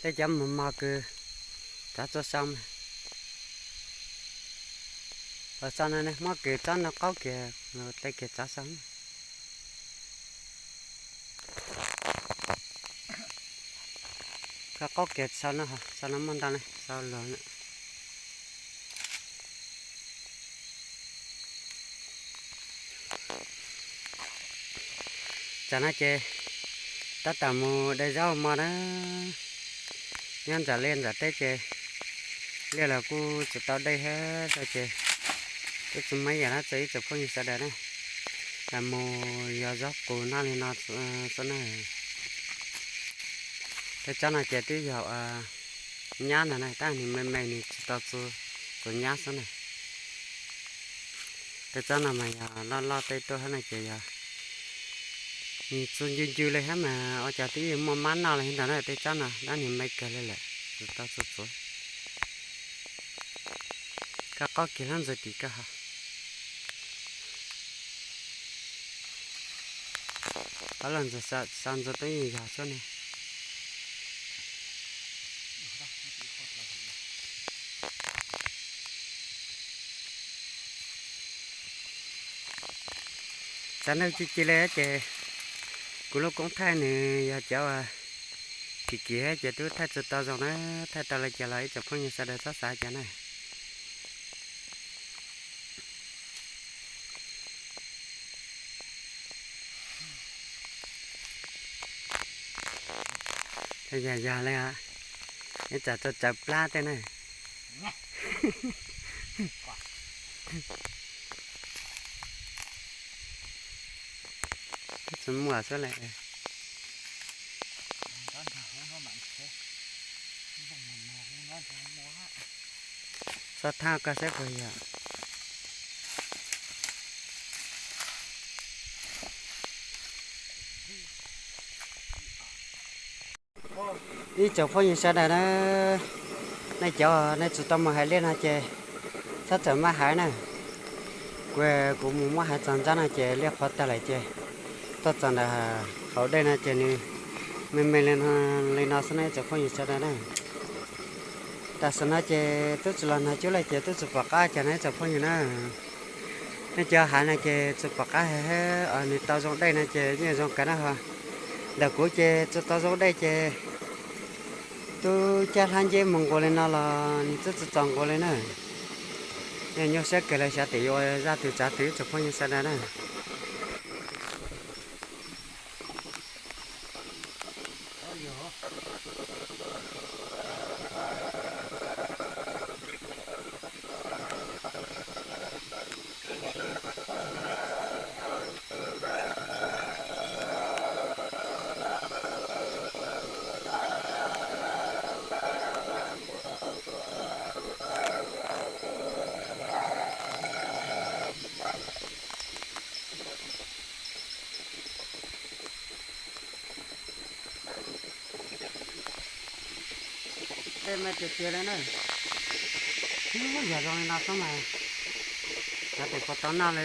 Tej cov mus mos kws txav txua sau mas, txav sau no ne, muab kws txob no qaub kiag, tej kiag txav sau. Koj qaub kiag sau no, sau no muaj ntau ne, sau luag. Tsam no ces tab tom mus de zaub mov na, nyob nram liaj nram teb ces liaj los kuj tsis tau dej thiab ces twb tsis muaj ib yam dab tsi ib tsoom phooj ywg sawv daws na, los mus yog zaub qus noj li no xwb na. Tej tsob no ces twb yog nyab ntag na, tab nws me me nws tsis tau txua nyab xwb na. Tej tsob no mas yog loj loj tej tuaj thiab no ces yog nws txua ncw ncw li thiab mas ua cas twb yeej muaj mab noj li ntag na. Tej tsob no dab nws me kawg li lawm, tsis tau txua txuav. Koj qaub kiag lub ntxuag tim koj ha. Qhov los ntxuag, sau ntxuag twb yeej yog xwb ne. Txav neeg ci ci li ces kuv lub koob thaij nws yog cov kim kim ces twb thaij tsis tau zoo na, thaij tau li cas los ib tsoom phooj ywg sawv daws txhob xav cas na. Yog yog li, ib tsam txaws plab tej na. Twb tsis muaj xwb lawm. Txhob thab koj saib puas yog. Ib tsoom phooj ywg sawv daws na, nej cov nej tsis tau mus hais liaj no ces txhob txawm maj hais na. Kuv, kuv mus muab hais txog ntxab no ces liaj qhuav tag lawm ces tuaj txog ntawm hauv dej no ces nws me me li no xwb na ib tsoom phooj ywg sawv daws na. Tam sim no ces twb tsis los nag cub lawm ces twb tsis pom qab cas no ib tsoom phooj ywg na. Nej cov hais no ces tsis pom qab hais, nws tau zoo dej no ces yeej zoo kawg na ho. Ntawm kuv ces tsis tau zoo dej ces tub caj hlab nceb mus nqus li no los nws twb tsis txaus nqus li na. Yeej nyuaj siab kawg li, xyov tim yuav ua zaj twg tsav twg ib tsoom phooj ywg sawv daws na. Dej me tiag tiag li na. Yog zoo li no xwb mas xyov tes puas tau noj li.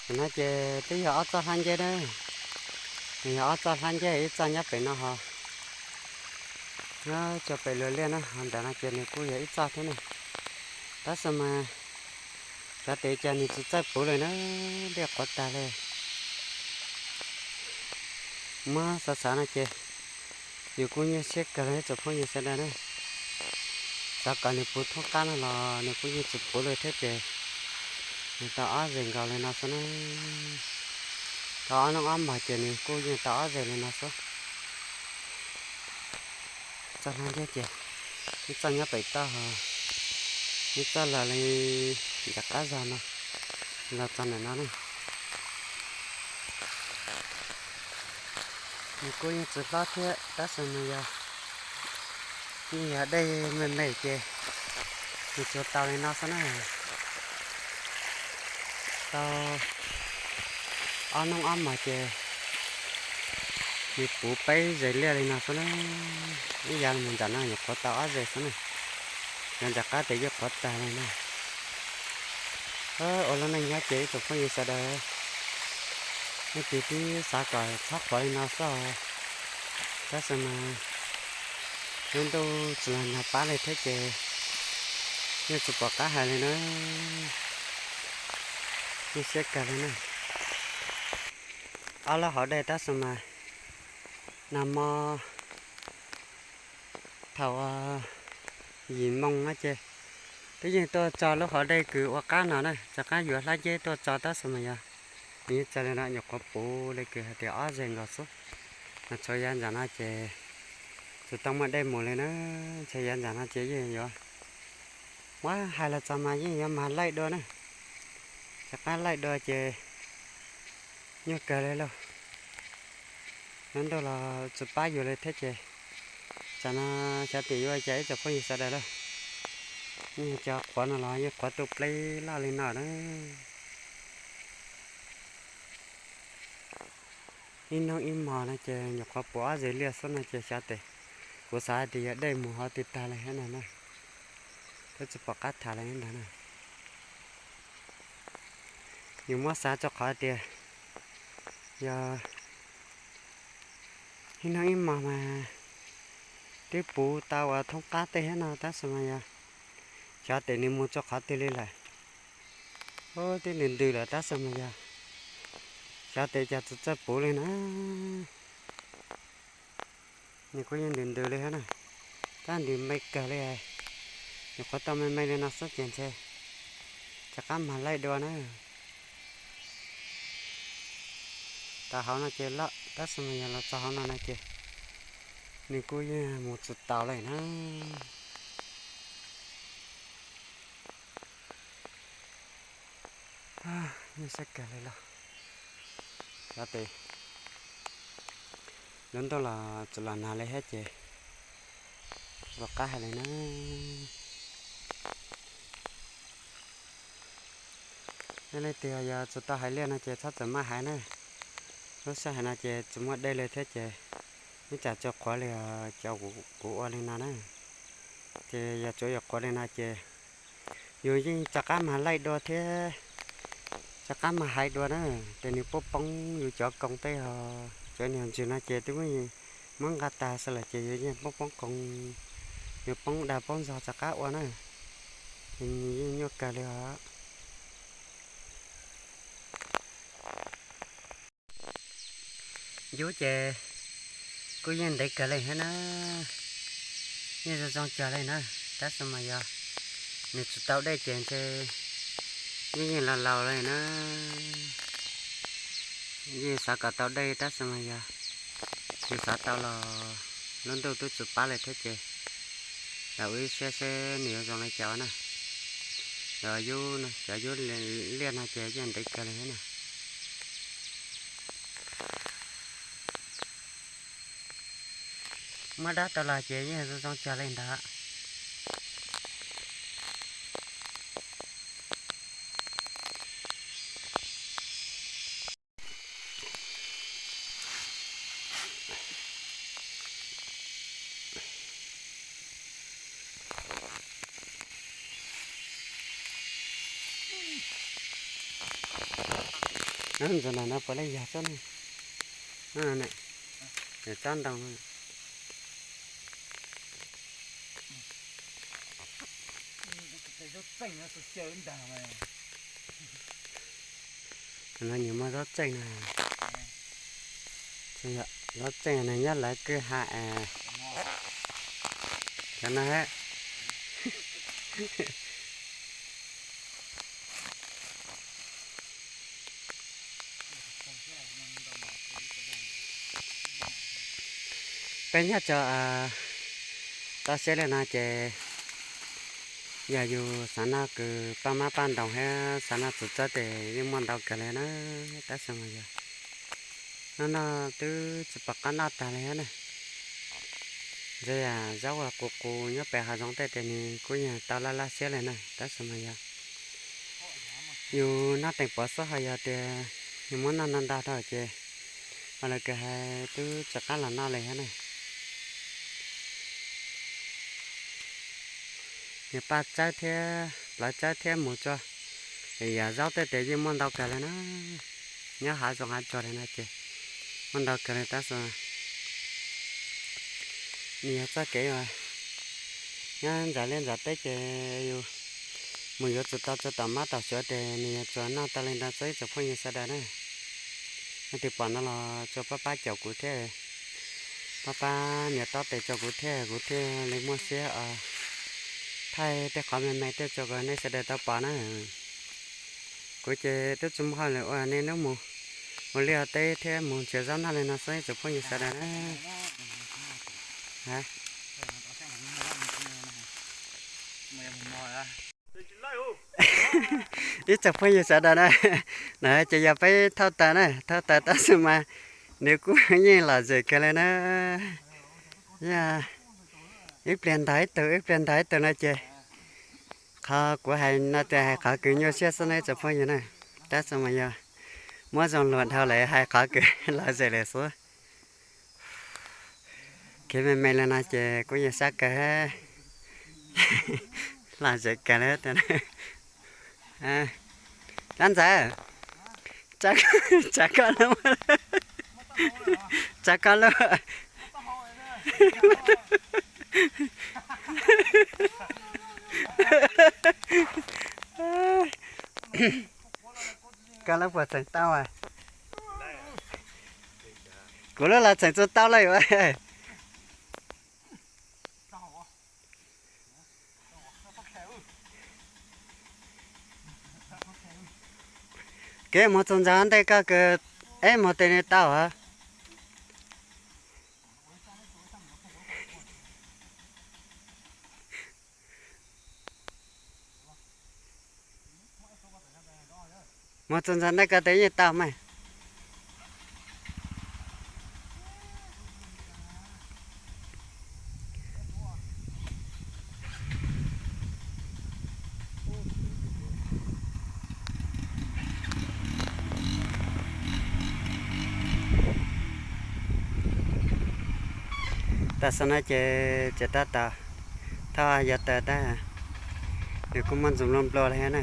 Tam no ces twb yog ob txoj hlab nceb na. Nws yog ob txoj hlab nceb, ib txoj nyob pem no ho, nyob tsua pem luag liaj na, ho ntawm no ces nws kuj yog ib txoj thiab na. Tab sis mas xyov tes cas nws tsis txawj puv li na, liaj qhuav tag li. Muab xav xav no ces yus kuj nyuaj siab kawg li ib tsoom phooj ywg sawv daws na. Xav kom nws puv thoob qab no los nws kuj yeej tsis puv li thiab ces nws tau ob zeg nkaus li no xwb na. Tau ob hnub ob hmos ces nws kuj yeej tau ob zeg li no xwb. Txoj hlab nceb ces ib txoj nyob pem toj ho, ib txoj los li nram qab zog no, los txog ntawm no na. Nws kuj yeej tsis hlob thiab tab sis mas yog yeej yog dej me me ces nws tsuas tau li no xwb na. Tau ob hnub ob hmos ces nws puv peb zeg liaj li no xwb na. Ib yav mus nram no yuav qhuav tau ob zeg xwb na. Yog nram qab tes yeej qhuav tag li na. Ua lub neej nyob ces ib tsoom phooj ywg sawv daws, nej twb xav kom txhob qhuav li no xwb os. Tab sis mas Lub ntuj tsis los nag pab li thiab ces yeej tsis pom qab hais li na. Yeej siab kawg li na. Ob lub hauv dej tab sis mas nag hmo thaum yim moo no ces twb yeej tuaj tso lub hauv dej kws ua qab no na, rov qab yuav hlab nceb tuaj tso tab sis mas yog nws yeej txawv li no, nyuam qhuav puv li kws hais tias ob zeg nkaus xwb. Mas tshuav yav ntsam no ces tsis tau muaj dej mus li na. Ntshe yav ntsam no ces yeej yuav, muab hais los txog mas yeej yuav mag laij dua na. Rov qab laij dua ces nyuaj kawg li lauj. Lub ntuj los tsis pab yus li thiab ces tsam no xyov tias yuav ua cas ib tsoom phooj ywg sawv daws lauj. Yeej cov qhuav no los yeej qhuav tu pleb loj li no na. Ib hnub ib hmos no ces nyuam qhuav puv ob zeg liaj xwb no ces xyov tes, kuv xav hais tias yog dej mus hov twg tag li thiab no na. Twb tsis pom qab tham li ntag na. Yus muab xav rau qhov tias yog ib hnub ib hmos mas twb puv tau uas thoob qab tej thiab no tab sis mas yog xyov tes nws mus rau qhov twg li lawm. Ub, twb ntws ntws lawm tab sis mas yog xyov tes cas tsis txawj puv li na. Nws kuj yeej ntws ntws li thiab na. Tab ntws me kawg li. Nyuam qhuav tau me me li no xwb ces ntshe rov qab mag laij dua na. Tau hauv no ces loj tab sis mas yog los txog hauv no no ces nws kuj yeej mus tsis taus li na. Yeej siab kawg li lauj. Xyov tes lub ntuj los tsis los nag li thiab ces tsis pom qab hais li na. Nej leej twg yog tsis tau hais liaj no ces txhob txawm maj hais na. Lub sij hawm no ces tsis muaj dej li thiab ces ib tsam tsuas qhuav li cov kuv ua li no na. Ces yog tsuav yuav qhuav li no ces yus yeej rov qab mag laij dua thiab rov qab mag hais dua na. Ces nws poob poob yus cov koos tej os, cov niag ntsis no ces twb muab nqa tag xwb lawm ces yus yeej poob poob koos, yus poob dag poob zog rov qab ua na. Ces nws yeej nyuaj kawg li os. Yub ces kuj yeej ntev kawg li thiab na, yeej zoo zoo cog li na, tab sis mas yog nws tsis tau dej ces ntshe yeej yeej laus laus li na. Yeej xav kom tau dej tab sis mas yog nws xav tau los lub ntuj twb tsis pab li thiab ces los ua ib siab seb nws yuav zoo li cas na. Cov yub, cov yub liaj no ces yeej ntev kawg li thiab na. Muab dab tau los ces yeej zoo zoo cog li ntawd. Ntxuav no no puav leej yog tsob ne, tsob ntoo. No nws muaj zaub tseej na, zaub tseej nws nyob lawv kwj ha es, cov no. Peb nyob tso toj siab li no ces yog yus xav noj kws paj mab paj ntoos thiab xav noj txiv tsawb ces yeej muaj ntau kawg li na, tab sis mas yog noj noj twb tsis pom qab noj tag li thiab na. Ntxawm yam zaub uas qus qus nyob pem hav zoov tej ces nws kuj yeej tau laj laj siab li na, tab sis mas yog yus noj teem pov xwb ho yog tias yus muab noj ntau ntau dhau ces ho lawv kws hais twb tsis qab los noj li thiab na. Yus paj tsawb thiab plawv tsawb thiab mus tso, yam zaub tej ces yeej muaj ntau kawg li na. Nyob hav zoov hav tsuag li no ces muaj ntau kawg li tab sis Nws yog txoj kev uas nyob ntawm liaj ntawm teb ces yus mus yuav txuas tau txog tom mab tom suav ces nws yuav tsuas noj tau li ntawd xwb ib tsoom phooj ywg sawv daws na. Nej twg pom no los tsuas pab pab caum kuv thiab, pab pab nias taub tes rau kuv thiab kuv thiaj li muaj siab thaij tej qhov me me tuaj rau kom nej sawv daws tau pom na. Kuv ces twb tsis muaj hauj lwm ua li, hnub mus ua liaj teb thiab mus nrhiav zaub noj li no xwb ib tsoom phooj ywg sawv daws na. Ib tsoom phooj ywg sawv daws na, no ces yog peb thauj taws na, thauj taws tab sis mas nws kuj yeej lom zem kawg li na. Yog ib pliag ntog ib tug, ib pliag ntog ib tug no ces qhov kuv hais no tias hais qhov kws nyuaj siab xwb na ib tsoom phooj ywg na, tab sis mas yog muab zoo luag dhau lawm hais qhov kws lom zem lawm xwb. Kev me me li no ces kuj yeej sab kawg, lom zem kawg li tiag. Dab ntxawm, tsav koj lub, tsav koj lub. Koj lub puas txeem tau? Kuv lub los txeem tsis tau lawm. Kev mus txog ntawm ntej koj kws, eb, mus tes nws tau hov? Mus txog ntawm ntej koj tes yeej tau mas. Tam sim no ces tseem tab tom thauj yog taws tab, nws kuj muaj ntxoov npluag nplua li thiab na.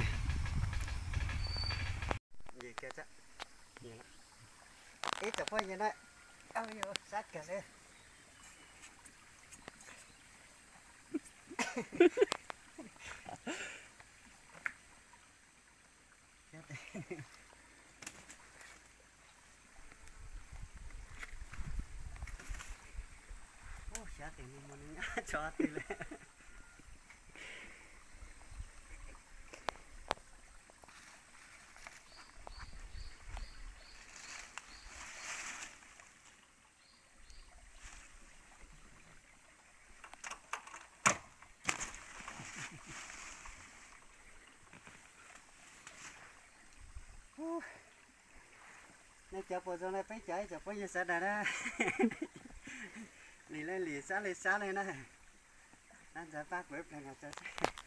Ib tsoom phooj ywg na, sab kawg li. Xyov tes nws mus nws nyob tso twg lawm. Nej cov puas zoo li peb cov ib tsoom phooj ywg sawv daws na? Lim li lim, sab li sab li na. Dab ntxawg pab kuv ib pliag nkaus tso seb.